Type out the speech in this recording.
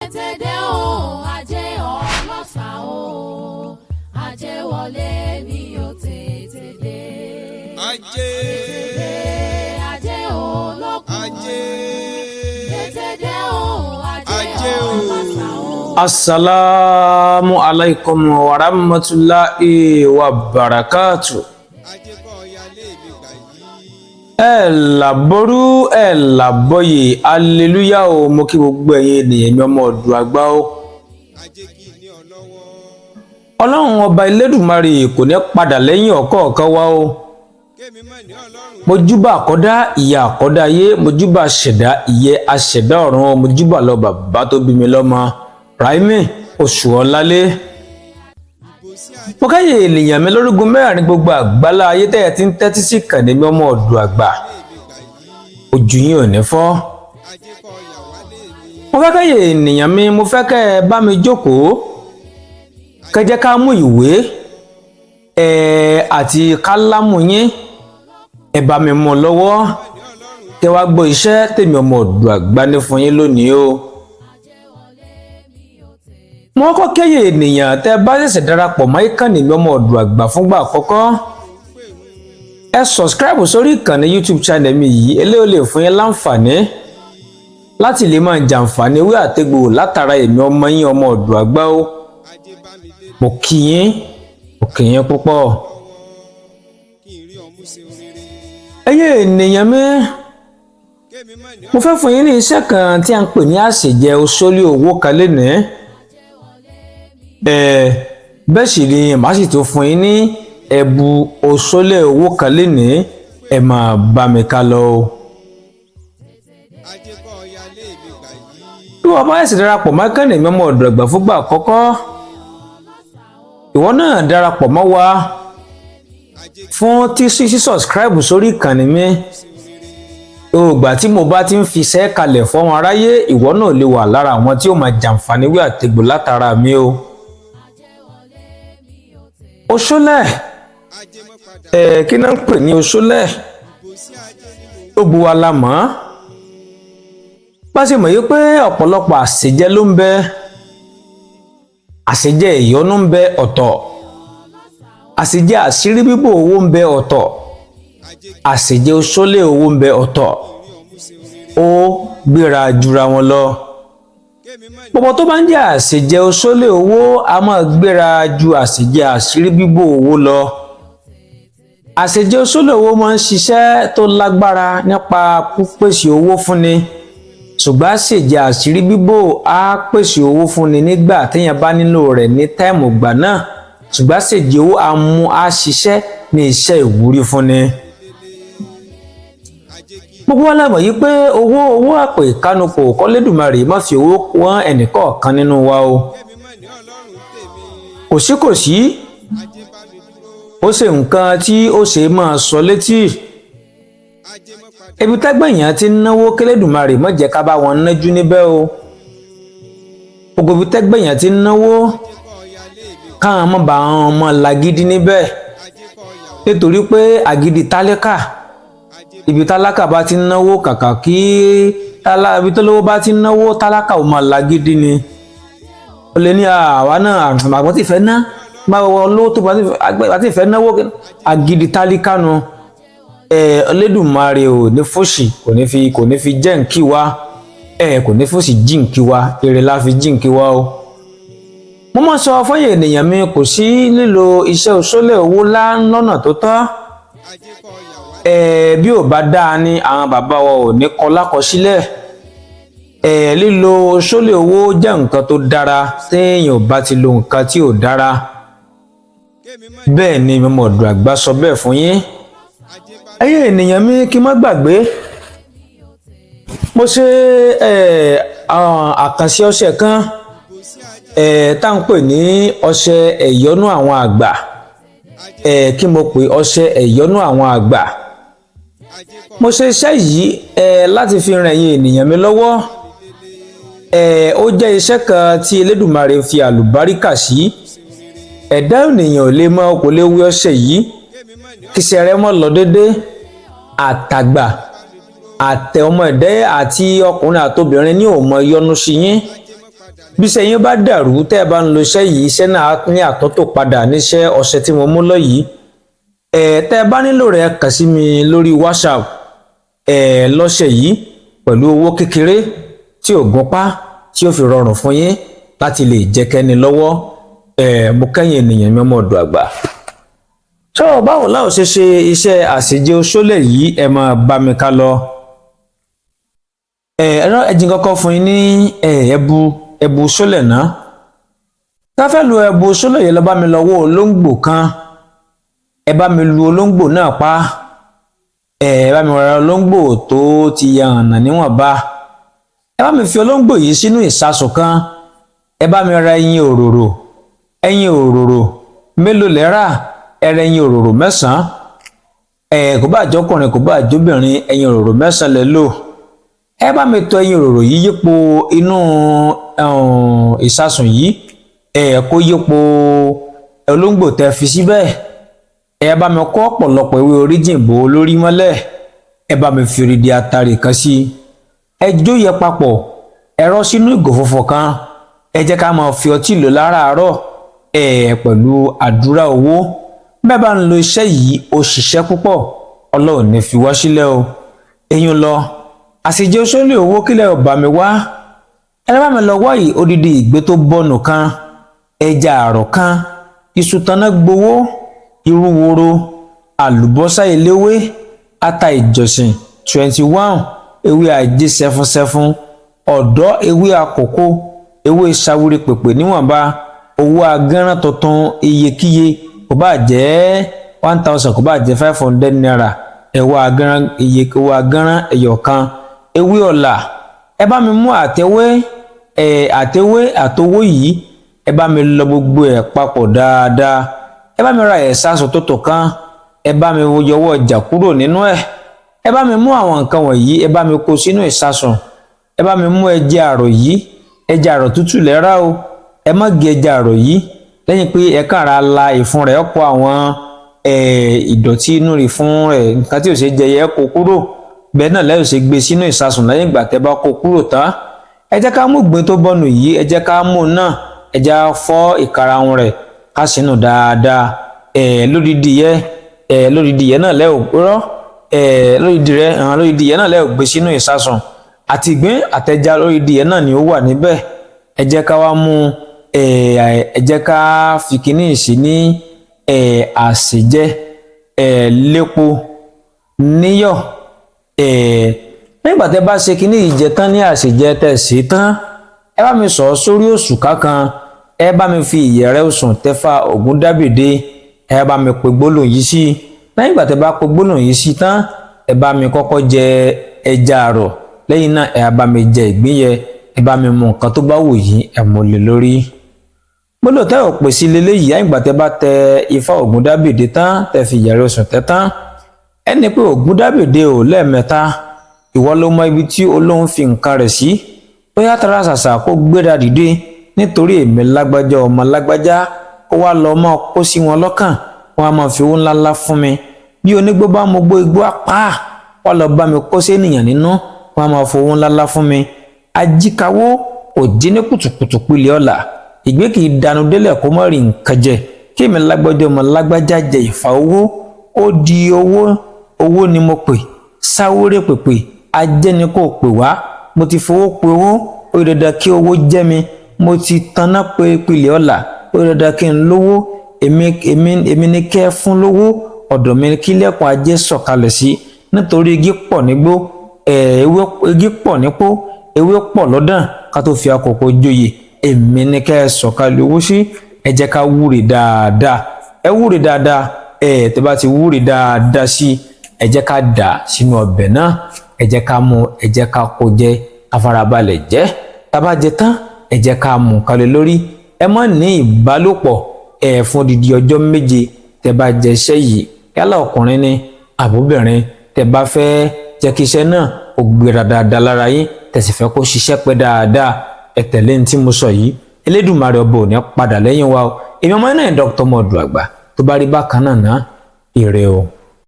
Tètè dé o, ajé ọlọ́ṣà o, ajé wọlé mi ò tètè dé. Ajé. Tètè dé, ajé olókun. Ajé. Tètè dé o, ajé Ajé o. ọlọ́ṣà o. Asalaamu alaykum wa rahmatulahi wa barakatu. Ajé kọ́ yálé mi gbà yìí. Ẹ làbọrú, ẹ làbọyè, aleluya o. Mo kí gbogbo ẹ̀yin ènìyàn mi, ọmọ ọ̀dùn àgbà o. Ajé kì í ní ọ lọ́wọ́. Ọlọ́run ọba Elédùmarè kò ní padà lẹ́yìn ọ̀kọ̀ọ̀kan wa o. Kémi mọ̀ ní ọlọ́run. Mojúbà àkọ́dá, ìyá àkọ́dá ayé. Mojúbà ṣẹ̀dá, ìyẹ́ aṣẹ̀dá ọ̀run. Mojúbà lọ bàbá tó bí mi lọ́mọ, Raimi Oṣù Ọ̀lálé. Ìbò sí ajé. Mo káyè ènìyàn mi lórúkọ mẹ́rin gbogbo àgbálá ayé tẹ́yẹ tí ń tẹ́tí sí kàndé mi, ọmọ ọ̀dùn àgbà. Mi gbà yìí. Ojú yín ò ní fọ́. Ajé kọ́ yà wálé mi. Mo fẹ́ káyè ènìyàn mi, mo fẹ́ kẹ́ ẹ bá mi jókòó, kẹ́ jẹ́ ká mú ìwé ẹ̀ àti kálámù yín, ẹ bá mi mú lọ́wọ́, Ní ọlọ́run. Kẹ́ wá gbọ́ iṣẹ́ tèmi ọmọ ọ̀dùn àgbà ní fún yín lónìí o. Mo kọ́ kẹ́yẹ ènìyàn tẹ́ bá ṣẹ̀ṣẹ̀ darapọ̀ mọ́ ìkànnì mi, ọmọ ọ̀dùn àgbà, fúngbà àkọ́kọ́, ẹ subscribe sórí ìkànnì YouTube channel mi yìí. Eléyìí lè fún yín láǹfààní láti lè máa jàǹfààní ewé àtegbò látara èmi ọmọ yín, ọmọ ọ̀dùn àgbà o. Ajé bá mi dé. Mo kí yín, mo kí yín púpọ̀. Kí n rí ọmú ṣe rere. Ẹ̀yin ènìyàn mi, Kémi mọ̀ ní mo fẹ́ fún yín ní iṣẹ́ kan tí a ń pè ní àṣejẹ oṣólé owó kan lénìí. Ẹ bẹ́ẹ̀ sì ni màá sì tún fún yín ní ẹ̀bù oṣólé owó kan lénìí. Ẹ máa bá mi ká lọ o. Ajé kọ́ yálé mi gbà yìí. Bí wọ́n bá sì darapọ̀ mọ́ kẹ́ni mi, ọmọ ọ̀dọ̀ àgbà, fúngbà àkọ́kọ́, ìwọ náà darapọ̀ mọ́ wa Ajé fún tí sí subscribe sórí ìkànnì mi. ṣe rere. Ògbà tí mo bá ti ń fi iṣẹ́ kalẹ̀ fọ́wọn aráyé, ìwọ náà lè wà lára àwọn tí ó máa jàǹfààní wí àtegbò látara mi o. Oṣólẹ̀. Ajé mọ́ padà. Ẹ̀ kí náà ń pè ní oṣólẹ̀? Ìbò sí ajé ni mò ń. Gbogbo wa la mọ̀ ọ́n. Bá ṣe mọ̀ yí pé ọ̀pọ̀lọpọ̀ àṣejẹ ló ń bẹ, àṣejẹ ìyọnu ń bẹ ọ̀tọ̀, àṣejẹ àṣírí bíbò owó ń bẹ ọ̀tọ̀, Ajé kì àṣejẹ oṣólẹ̀ owó ń bẹ ọ̀tọ̀. í rí ọmú ṣe rere. Ó gbéra jura wọn lọ. Kémi mọ̀ ní Gbogbo tó bá ń jẹ́ àṣejẹ oṣólẹ̀ owó, a máa gbéra ju àṣejẹ àṣírí bíbò owó lọ. Àṣejẹ oṣólẹ̀ owó máa ń ṣiṣẹ́ tó lágbára nípa pípèsè owó fúnni, ṣùgbọ́n àṣejẹ àṣírí bíbò á pèsè owó fúnni nígbà téèyàn bá nílò rẹ̀ ní táìmù ìgbà náà, ṣùgbọ́n àṣejẹ owó á mú á ṣiṣẹ́ ní iṣẹ́ ìwúrí fúnni. Ajé kì í Gbogbo wa la mọ̀ yìí pé owó, owó àpè kánukò kọ́lédùmarè má fi owó wọ́n ẹnìkọ̀ọ̀kan nínú wa o. Kémi mọ̀ ní ọlọ́run tèmi. Kò sí, kò sí. Ajé bá mi dúró. Ó ṣe nǹkan tí ó ṣe máa sọ létí. Ajé mọ́ padà. Ibi tágbẹ̀yàn ti ń náwó, kélédùmarè má jẹ́ ká bá wọn nájú níbẹ̀ o. Gbogbo ibi tágbẹ̀yàn ti ń náwó, Ajé kọ́ yálé mi. káwọn má bá wọn mọ́ lagídí níbẹ̀, Ajé kọ́ yà wá. nítorí pé àgídí tálákà, Ajé ibi tálákà bá ti ń náwó, kàkà kí ibi tó lówó bá ti ń náwó, tálákà ò máa lagídí ni. Ó lè ní àwa náà àgbọn tí fẹ́ ná máa wọ lówó tó bá ti fẹ́ náwó, àgídí tálíkà nu. Ẹ Olódùmarè ò ní fòṣì, kò ní fi jẹ́ nkí wa, ẹ kò ní fòṣì jí nkí wa, èrè la fi jí nkí wa o. Mo máa sọ fọyín ènìyàn mi, kò sí lílo iṣẹ́ òṣòlẹ̀ owó lọ́nà tó tọ́. Ajé kọ́ yà wá. Ẹ bí ò bá dáa ni àwọn bàbá wa ò ní kọ lákọsílẹ̀. Ẹ lílo sólè owó jẹ́ nǹkan tó dára téèyàn ò bá ti lo nǹkan tí ò dára. Kémi mọ̀ ní. Bẹ́ẹ̀ ni mímọ̀ ọ̀dọ̀ àgbà sọ bẹ́ẹ̀ fún yín. Ajé bá Ẹ̀yin ènìyàn mi, kí n má gbàgbé, mo ṣe ẹ àwọn àkànṣe ọṣẹ kan ìbò sí ajé. ẹ tá à ń pè ní ọṣẹ ẹ̀yọ́nú àwọn àgbà. Ajé. Ẹ kí mo pè ọṣẹ ẹ̀yọ́nú àwọn àgbà. Ajé kọ́ Mo ṣe iṣẹ́ yìí ẹ láti fi ran ẹ̀yin ènìyàn mi lọ́wọ́. Ẹ ó jẹ́ iṣẹ́ kan tí Elédùmarè fi àlùbáríkà sí. Ẹ̀dá ènìyàn ò lè mọ, kò lè wí ọṣẹ yìí Kémi mọ̀ ní. kí iṣẹ́ rẹ̀ mọ́ lọ dédé. Àtàgbà àtẹ ọmọ ẹ̀dẹ́ àti ọkùnrin àtobìnrin ní òmò yọ́nú sí yín. Ajé mọ́ padà. Bí iṣẹ́ yín bá dàrú tẹ́ ẹ bá ń lo iṣẹ́ yìí, iṣẹ́ náà á ní àtúntò padà níṣẹ́ ọṣẹ tí mo mú lọ yìí. Tẹ́ ẹ bá nílò rẹ̀, kàn sí mi lórí WhatsApp lọ́sẹ̀ yìí pẹ̀lú owó kékeré tí ò gúnpá, tí ó fi rọrùn fún yín láti lè jẹ́ kẹ́ni lọ́wọ́. Mo kẹ́yìn ènìyàn mi, ọmọ ọ̀dọ̀ àgbà. Tó báwo láò ṣe ṣe iṣẹ́ àṣejẹ oṣólẹ̀ yìí? Ẹ máa bá mi ká lọ. Ẹ̀rọ ẹ̀jìn kọ́kọ́ fún yín ní ẹbu oṣólẹ̀ náà. Tá fẹ́ lu ẹbu oṣólẹ̀ yìí, lọ bá mi lọ wọ́ olóńgbò kan. Ẹ bá mi lu olóńgbò náà pa. Ẹ bá mi ra olóńgbò tó ti ya hànà níwọ̀nba. Ẹ bá mi fi olóńgbò yìí sínú ìsasùn kan. Ẹ bá mi ra ẹyin òróró. Ẹyin òróró mélòó lẹ rà? Ẹ ra ẹyin òróró 9. Kò bá àjọkùnrin, kò bá àjọbìnrin, ẹyin òróró 9 lẹ lò. Ẹ bá mi tò ẹyin òróró yìí yípo inú ìsasùn yìí, kó yípo olóńgbò tẹ́ fi síbẹ̀. Ẹ bá mi kó ọ̀pọ̀lọpọ̀ ewé oríjìn bò ó lórí mọ́lẹ̀. Ẹ bá mi fi odidi atare kan sí i. Ẹ jó yẹ papọ̀, ẹ rọ́ sínú ìgò funfun kan. Ẹ jẹ́ ká máa fi ọtí lò láràárọ̀ pẹ̀lú àdúrà owó. Bẹ́ẹ̀ bá ń lo iṣẹ́ yìí, ó ṣiṣẹ́ púpọ̀. Ọlọ́run ní fi wá sílẹ̀ o. Eyín lọ àṣejẹ oṣoolè owó kílẹ̀ ọ̀bà mi wá. Ẹ bá mi lọ wá yìí odidi ìgbé tó bọ́nù kan, ẹja àrọ̀ kan, iṣu taná gbowó, irú woro, àlùbọ́sà eléwé, ata ìjọsìn 21, ewé ajé sẹfúnsẹfún, ọ̀dọ́ ewé àkókò, ewé sawuri pèpè níwọ̀nba, owó agánrán tuntun iyekíye, kò bá jẹ́ 1000, kò bá jẹ́ ₦500, ẹ̀wà agánrán iye, owó agánrán ẹyọ kan, ewé ọ̀là. Ẹ bá mi mú àtẹwé àtẹwé àtowó yìí, ẹ bá mi lọ gbogbo ẹ̀ papọ̀ dáadáa. Ẹ bá mi ra ẹ̀sà tuntun kan. Ẹ bá mi yọwọ́ ọjà kúrò nínú ẹ̀. Ẹ bá mi mú àwọn nǹkan wọ̀nyí, ẹ bá mi kó sínú ìsasùn. Ẹ bá mi mú ẹja àrọ̀ yìí. Ẹja àrọ̀ tútù lẹ́rà o. Ẹ má gé ẹja àrọ̀ yìí, lẹ́yìn pé ẹ kàn ra la ìfun rẹ̀, kó àwọn ìdọ̀tí inú ìfun rẹ̀, nǹkan tí ò ṣe jẹ yẹ, kó kúrò. Bẹ́ẹ̀ náà lẹ́yìn ṣe gbé sínú ìsasùn. Lẹ́yìn ìgbà tẹ́ bá kó kúrò tán, ẹ jẹ́ ká mú ìgbín tó bọ́nu yìí, ẹ jẹ́ ká mú náà, ẹ jẹ́ fọ́ ìkarahun rẹ̀, ká sínú dáadáa. Lódìdí yẹ, lódìdí yẹ náà lẹ́ ò rọ́, lódìdí rẹ, lódìdí yẹ náà lẹ́ ò gbé sínú ìsasùn. Àti ìgbín àtẹja, lódìdí yẹ náà ni ó wà níbẹ̀. Ẹ jẹ́ ká wá mú, ẹ jẹ́ ká fi kíní sí ní àsèjẹ lépo níyọ̀. Nígbà tẹ́ bá ṣe kíní ìjẹ tán ní àsèjẹ tẹ́ ṣe tán, ẹ bá mi sọ sórí òṣùká kan. Ẹ bá mi fi ìyẹ̀rẹ̀ òsùn tẹ́fà ògùn dábìdé. Ẹ bá mi pe gbólóhùn yìí sí. Lẹ́yìn ìgbà tẹ́ bá pe gbólóhùn yìí sí tán, ẹ bá mi kọ́kọ́ jẹ ẹja àrọ̀. Lẹ́yìn náà, ẹ bá mi jẹ ìgbín yẹ. Ẹ bá mi mu nǹkan tó bá wù yín, ẹ mú lé lórí. Gbólóhùn tẹ́ ò pè sí leléyìí: lẹ́yìn ìgbà tẹ́ bá tẹ ifá ògùn dábìdé tán, tẹ́ fi ìyẹ̀rẹ̀ òsùn tẹ́ tán, ẹni pé ògùn dábìdé ò lẹ́ẹ̀mẹ́ta. Ìwọ ló mọ ibi tí Olóhùn fi nǹkan rẹ̀ sí. Bóyá tara ṣàṣà kó gbéra dìde nítorí èmi lágbájá, ọmọ lágbájá, kó wá lọ máa kó sí wọn lọ́kàn, wọn á máa fi owó ńláńlá fún mi. Bí onígbó bá mo gbó igbó apá wá lọ bá mi kó sí ènìyàn nínú, wọn á máa fowó ńláńlá fún mi. Ajíkawó kò jí ní kùtùkùtù pilẹ̀ ọ̀la. Ìgbé kì í dànù délẹ̀ kó má rí nǹkan jẹ. Kí èmi lágbájá, ọmọ lágbájá jẹ ìfà owó, ó di owó. Owó ni mo pè, sáwóré pèpè ajé ni kò pè wá. Mo ti fowó pe owó, ó yẹ dandan kí owó jẹ́ mi. Mo ti taná pé pilẹ̀ ọ̀la, ó yẹ dandan kí n lówó. Èmi, èmi, èmi ni kẹ́ ẹ fún lówó. Ọ̀dọ̀ mi kí lẹ́kùn ajé sọ̀kalẹ̀ sí, nítorí igi pọ̀ nígbó, ewé igi pọ̀ nípó, ewé pọ̀ lọ́dàn ká tó fi àkókò joyè. Èmi ni kẹ́ ẹ sọ̀kalẹ̀ owó sí. Ẹ jẹ́ ká wúre dáadáa. Ẹ wúre dáadáa. Tẹ́ bá ti wúre dáadáa sí, ẹ jẹ́ ká dà sínú ọbẹ̀ náà. Ẹ jẹ́ ká mú, ẹ jẹ́ ká kó jẹ, ká farabalẹ̀ jẹ. Tá bá jẹ tán, ẹ jẹ́ ká mú kalẹ̀ lórí. Ẹ má ní ìbálòpọ̀ fún odidi ọjọ́ 7 tẹ́ bá jẹ iṣẹ́ yìí. Yálà ọkùnrin ni àbúbìnrin, tẹ́ bá fẹ́ jẹ́ kí iṣẹ́ náà ó gbéra dáadáa lára yín, tẹ́ sì fẹ́ kó ṣiṣẹ́ pẹ́ dáadáa, ẹ tẹ̀lé ní tí mo sọ yìí. Elédùmarè ọba ò ní padà lẹ́yìn wa o. Èmi ọmọ náà, Dr. Mọ̀dù Àgbà. Tó bá rí bákan náà ná, ire o.